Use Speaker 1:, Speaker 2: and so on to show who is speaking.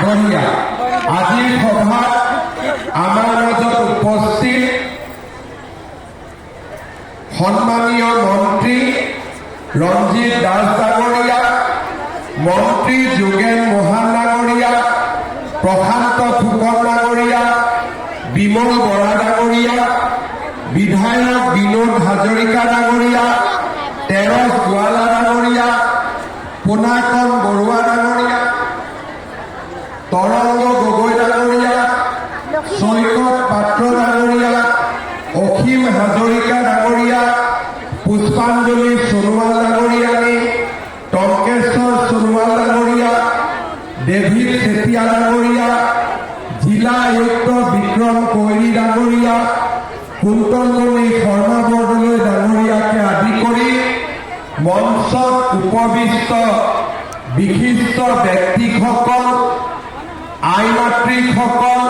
Speaker 1: ডাঙৰীয়া, আজিৰ সভাত আমাৰ মাজত উপস্থিত সন্মানীয় মন্ত্ৰী ৰঞ্জিত দাস ডাঙৰীয়া, মন্ত্ৰী যোগেন মোহন ডাঙৰীয়া, প্ৰশান্ত ফুকন ডাঙৰীয়া, বিমল বৰা ডাঙৰীয়া, বিধায়ক বিনোদ হাজৰিকা ডাঙৰীয়া, তেৰছ গোৱালা ডাঙৰীয়া, পোনাকণ বৰুৱা ডাঙৰীয়া, তৰংগ গগৈ ডাঙৰীয়া, চৈকত পাত্ৰ ডাঙৰীয়া, অসীম হাজৰিকা ডাঙৰীয়া, পুষ্পাঞ্জলি সোণোৱাল ডাঙৰীয়ানী, টংকেশ্বৰ সোণোৱাল ডাঙৰীয়া, ডেভিড চেতিয়া ডাঙৰীয়া, জিলা আয়ুক্ত বিক্ৰম কৈৰী ডাঙৰীয়া, কুন্তলমণি শৰ্মা বৰদলৈ ডাঙৰীয়াকে আদি কৰি মঞ্চত উপবিষ্ট বিশিষ্ট ব্যক্তিসকল, আই মাতৃসকল,